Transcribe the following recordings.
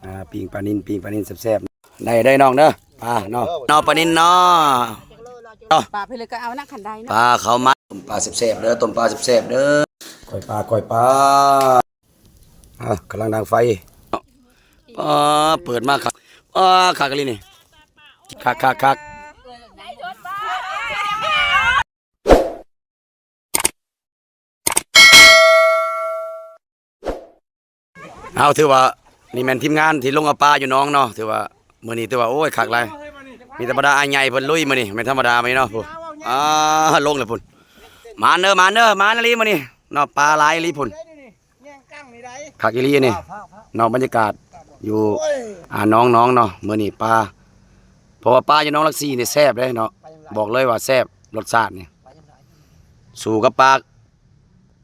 ອ່າ ປີ້ງປານິນ ປີ້ງປານິນແຊບໆ ໄດ້ ໄດ້ນ້ອງເດີ ປາເນາະ ເນາະ ປານິນເນາະ ເນາະ ປາເພິ່ນເລີຍກໍເອົານະ ຄັນໄດ້ເນາະ ປາເຂົ້າມາ ຕົ້ມປາແຊບໆເດີ ຕົ້ມປາແຊບໆເດີ ກ້ອຍປາ ກ້ອຍປາ ອ່າ ກຳລັງດັງໄຟ ອ່າ ເປີດມາຄັກ ອ່າ ຄັກອີ່ຫຼີນີ້ ຄັກໆໆ. ເອົາ ຖືວ່ານີ້ແມ່ນທີມງານທີ່ລົງເອົາປາຢູ່ໜອງເນາະ ຖືວ່າມື້ນີ້ຖືວ່າ ໂອ້ຍ ຄັກຫຼາຍ ມີແຕ່ບັນດາອ້າຍໃຫຍ່ເພິ່ນລຸຍມື້ນີ້ ແມ່ນທຳມະດາມື້ນີ້ເນາະ ຜູ້ ອ່າ ລົງແລ້ວພຸ້ນ ມາເດີ ມາເດີ ມາອີ່ຫຼີມື້ນີ້ເນາະ ປາຫຼາຍອີ່ຫຼີພຸ້ນ ຄັກອີ່ຫຼີນີ້ເນາະ ບັນຍາກາດຢູ່ ອ່າ ໜອງ ໜອງເນາະ ມື້ນີ້ປາ ເພາະວ່າປາຢູ່ໜອງຫຼັກສີ່ນີ້ແຊບເດ້ເນາະ ບອກເລີຍວ່າແຊບ ລົດຊາດນີ້ ສູ້ກັບປາ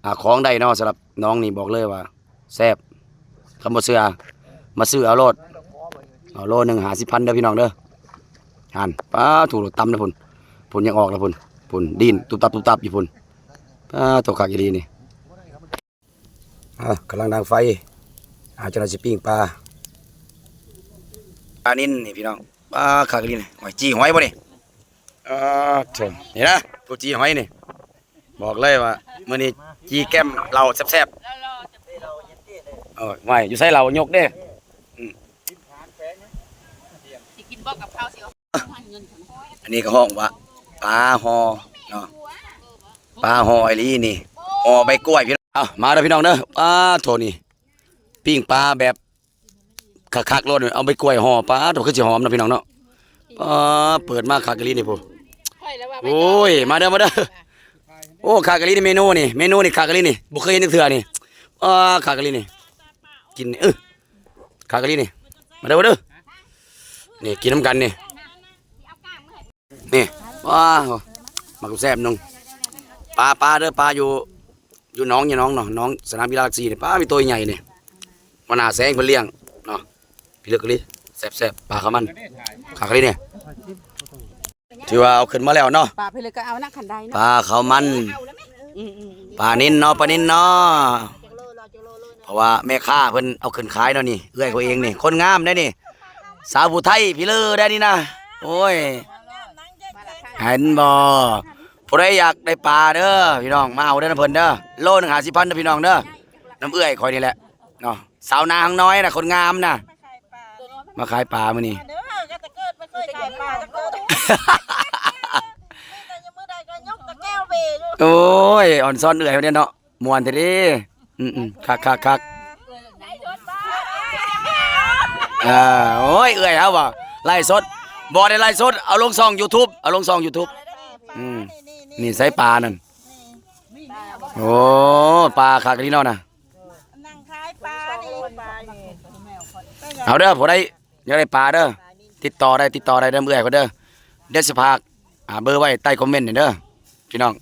ອ່າ ຂອງໄດ້ເນາະ ສຳລັບໜອງນີ້ບອກເລີຍວ່າແຊບ ຄັນບໍ່ເຊື່ອມາຊື້ເອົາໂລດ ເອົາໂລໜຶ່ງຫ້າສິບພັນເດີພີ່ນ້ອງເດີ ຫັ້ນ ປາ ຖືກລົດຕຳແລ້ວພຸ້ນ ພຸ້ນຍັງອອກແລ້ວພຸ້ນ ພຸ້ນ ດີ້ນຕຸບຕັບຕຸບຕັບຢູ່ພຸ້ນ ປາ ໂຕ ຄັກອີ່ຫຼີນີ້ ເອົາ ກຳລັງດັງໄຟ ເອົາ ເຈົ້າໜ້າຊິປີ້ງປາ ປານິນນີ້ພີ່ນ້ອງ ປາ ຄັກອີ່ຫຼີນີ້ ໂອ້ຍ ຈີ່ຫອຍບໍ່ນີ້ ອາ ໂທ້ ນີ້ນະ ຜູ້ຈີ່ຫອຍນີ້ ບອກເລີຍວ່າມື້ນີ້ຈີ່ແກ້ມເຫຼົ້າແຊບໆ ໂອ້ຍ ວ່າຢູ່ໃສເຫຼົ້າຍົກເດ້ ອືມ ຊິກິນບໍ່ກັບເຂົ້າຊິເອົາ ອັນນີ້ກໍຮ້ອງວ່າປາຫໍ່ເນາະ ປາຫໍ່ອີ່ຫຼີນີ້ ຫໍ່ໃບກ້ວຍພີ່ນ້ອງ ເອົາ ມາເດີພີ່ນ້ອງເດີ ປາໂທ້ ນີ້ ປີ້ງປາແບບຄັກໆໂລດ ເອົາໃບກ້ວຍຫໍ່ ປາໂທ້ ຄືຊິຫອມເນາະພີ່ນ້ອງເນາະ ປາ ເປີດມາຄັກອີ່ຫຼີນີ້ພຸ້ນ ໂອ້ຍ ມາເດີ ມາເດີ ໂອ້ ຄັກອີ່ຫຼີນີ້ ເມນູນີ້ ເມນູນີ້ຄັກອີ່ຫຼີນີ້ ບໍ່ເຄີຍເຫັນຈັກເທື່ອນີ້ ປາ ຄັກອີ່ຫຼີນີ້ ກິນ ເອີ ຄັກອີ່ຫຼີນີ້ ມາເດີ ມາເດີ ນີ້ກິນນຳກັນນີ້ ນີ້ ວ້າວ ໝາກແຊບໜຶ່ງ ປາ ປາເດີ ປາຢູ່ ຢູ່ໜອງ ຢູ່ໜອງເນາະ ໜອງສະໜາມກິລາຫຼັກສີ່ນີ້ ປາ ມີໂຕໃຫຍ່ນີ້ ຫົວໜ້າແສງເພິ່ນລ້ຽງເນາະ ພິລຶກອີ່ຫຼີ ແຊບໆ ປາຂາວມັນ ຄັກອີ່ຫຼີນີ້ ຖືວ່າເອົາຂຶ້ນມາແລ້ວເນາະ ປາເພິ່ນເລີຍກໍເອົານະ ຄັນໄດ້ເນາະ ປາຂາວມັນ ອືມໆໆ ປານິນເນາະ ປານິນເນາະ ເພາະວ່າແມ່ຄ້າເພິ່ນເອົາຂຶ້ນຂາຍເນາະນີ້ ເອື້ອຍຂ້ອຍເອງນີ້ ຄົນງາມເດ້ນີ້ ສາວຜູ້ໄທພີ້ເລີໄດ້ນີ້ນະ ໂອ້ຍ ເຫັນບໍ່ ຜູ້ໃດຢາກໄດ້ປາເດີພີ່ນ້ອງ ມາເອົາເດີນຳເພິ່ນເດີ ໂລໜຶ່ງຫ້າສິບພັນເດີພີ່ນ້ອງເດີ ນຳເອື້ອຍຂ້ອຍນີ້ແຫຼະເນາະ ສາວນາຮັງນ້ອຍນະ ຄົນງາມນະ ມາຂາຍປາມື້ນີ້ ເດີ ກໍແຕ່ເກີດບໍ່ເຄີຍຂາຍປາຈັກໂຕ ມີແຕ່ມື້ໃດກໍຍົກແຕ່ແກ້ວເບຢູ່ ໂອ້ຍ ອອນຊອນເອື້ອຍເດ້ເນາະ ມ່ວນແທ້ເດ້ ອືມໆ ຄັກໆໆ ເອີ ໂອ້ຍ ເອື້ອຍເຮົາບໍ່ ໄລຟ໌ສົດ ບໍ່ໄດ້ໄລຟ໌ສົດ ເອົາລົງຊ່ອງຢູທູບ ເອົາລົງຊ່ອງຢູທູບ ອືມ ນີ້ໃສ່ປານັ້ນ ໂອ້ ປາຄັກອີ່ຫຼີເນາະນະ ນັ່ງຂາຍປານີ້ ເອົາເດີ ຜູ້ໃດຢາກໄດ້ປາເດີ ຕິດຕໍ່ໄດ້ ຕິດຕໍ່ໄດ້ນຳເອື້ອຍເພິ່ນເດີ ດຽວຊິພາກ ອ່າ ເບີໄວ້ໃຕ້ຄອມເມັນນີ້ເດີ ພີ່ນ້ອງ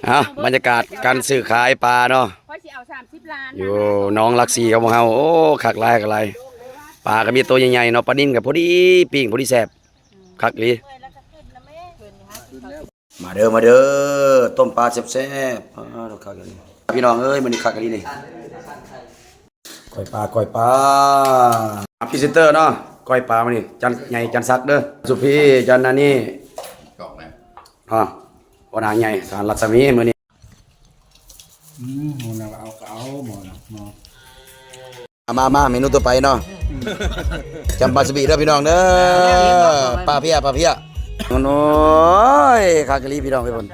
ອ່ະ ບັນຍາກາດການຊື້ຂາຍປາເນາະ ຂ້ອຍຊິເອົາສາມສິບລ້ານ ຢູ່ໜອງຫຼັກສີ່ຂອງພວກເຮົາ ໂອ້ ຄັກຫຼາຍ ຄັກຫຼາຍ ປາກໍມີໂຕໃຫຍ່ໆເນາະ ປານິນກໍພໍດີປີ້ງ ພໍດີແຊບ ຄັກອີ່ຫຼີ ມາເດີ ມາເດີ ຕົ້ມປາແຊບໆ ອ້າວ ຄັກອີ່ຫຼີ ພີ່ນ້ອງເອີຍ ມື້ນີ້ຄັກອີ່ຫຼີນີ້ ກ້ອຍປາ ກ້ອຍປາ ອ່ະ ພຣີເຊັນເຕີເນາະ ກ້ອຍປາມື້ນີ້ ຈານໃຫຍ່ ຈານສັກເດີ ສຸພີ ຈານອັນນີ້ ອ່າ ຫົວໜ້າໃຫຍ່ ທ່ານລັດສະໝີ ມື້ນີ້ ອືມ ຫົວໜ້າເອົາກໍເອົາ ໝໍນະ ໝໍ ອ່ະ ມາ ມາ ເມນູຕໍ່ໄປເນາະ ອືມ ຈຳປາສະບີເດີພີ່ນ້ອງເດີ ປາເພຍ ປາເພຍ ໂອ້ຍ ຄັກອີ່ຫຼີພີ່ນ້ອງເອີຍ ເພິ່ນ